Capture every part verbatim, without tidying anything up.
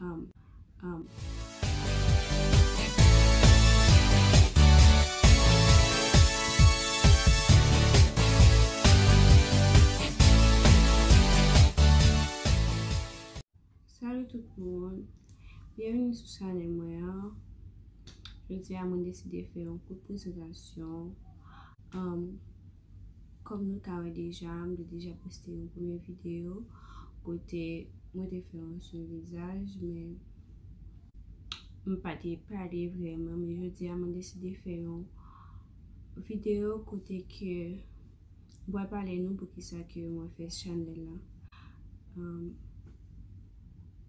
Um, um. Salut tout moun, byenveni sou chanèl mwen an. Jodi a mwen deside fè yon kout prezantasyon. Um, kòm nou ka wè deja, m te deja poste yon premye videyo kote mwen te fè yon swen vizaj, men m pa te pale vrèman. Men jodi a mwen deside fè yon videyo kote ke m pral pale nou poukisa ke mwen fè chanèl la. Um,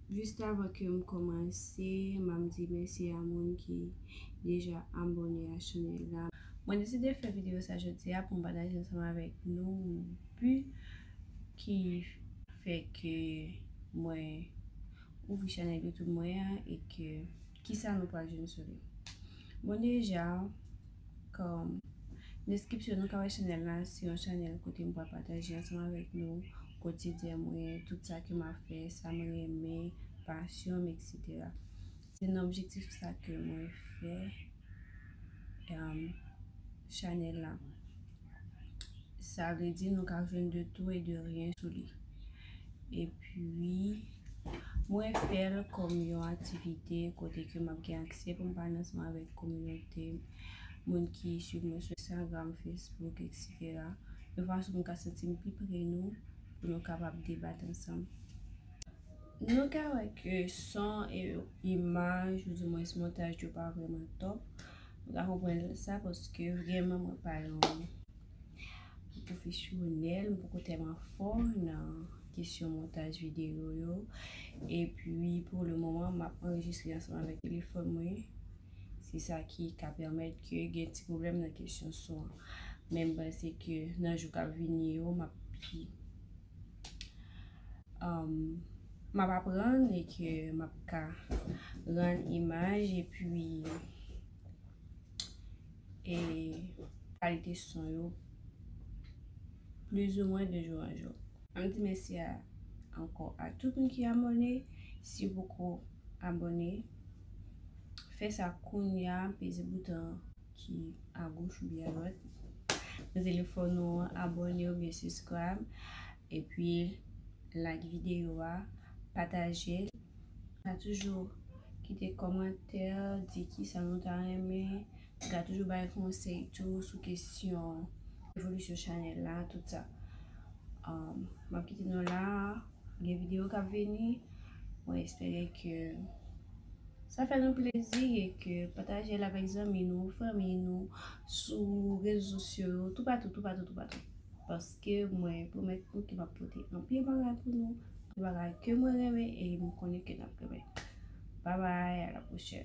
Jis avan ke m kòmanse, m ap di mèsi a moun ki deja abòne a chanèl la. Mwen deside fè videyo sa jodi a pou m pataje ansanm avèk nou bi ki fè ke mwen ouvri chanèl YouTube mwen an e ke kisa nou pral jwenn sou li. Bon, deja, kòm deskripsyon nou ka wè chanèl la, se yon chanèl kote m pral pataje ansanm avèk nou kotidyen mwen, tout sa ke m ap fè, sa m renmen, pasyon m, et cetera. Se nan objektif sa ke mwen fè, um, chanèl la. Sa vle di nou ka jwenn de tout e de ryen sou li. Epi, mwen fè l kòm yon aktivite kote ke m ap gen aksè pou m pale ansanm avèk kominote m, moun ki swiv mwen sou Instagram, Facebook, et cetera. Yon fason pou m ka santi m pi pre nou, pou nou kapab debat ansanm. Nou ka wè ke son e imaj, oudimwens montaj yo pa vrèman top. Nou ka konprann sa paske vrèman mwen pa yon pwofesyonèl, m poko tèlman fò nan kesyon montaj videyo yo. Epi, pou le moman, m ap anrejistre ansanm avèk telefòn mwen. Se sa ki ka pèmèt ke gen ti pwoblèm nan kesyon son an. Men m panse ke nan jou k ap vini yo, m ap pi, um, m ap aprann e ke m ap ka rann imaj epi e kalite son yo plizoumwen de jou an jou. Ann di mèsi a, ankò a tout moun ki abòne. Si w poko abòne, fè sa kounye a, peze bouton ki agoch oubyen adwat nan telefòn ou an, abòne oubyen subscribe, epi like videyo a, pataje l. Ka toujou kite kòmantè, di kisa nou ta renmen. Nou ka toujou bay konsèy tou sou kesyon evolisyon chanèl la, tout sa. Um, m ap kite nou la, gen videyo k ap vini. Mwen espere ke sa fè nou plezi e ke pataje l avèk zanmi nou, fanmi nou, sou rezo sosyo yo, toupatou, toupatou, toupatou. Paske mwen pwomèt nou ke m ap pote anpil bagay pou nou, anpil bagay ke mwen renmen e m konnen ke n ap renmen. Babay, a la pwochèn.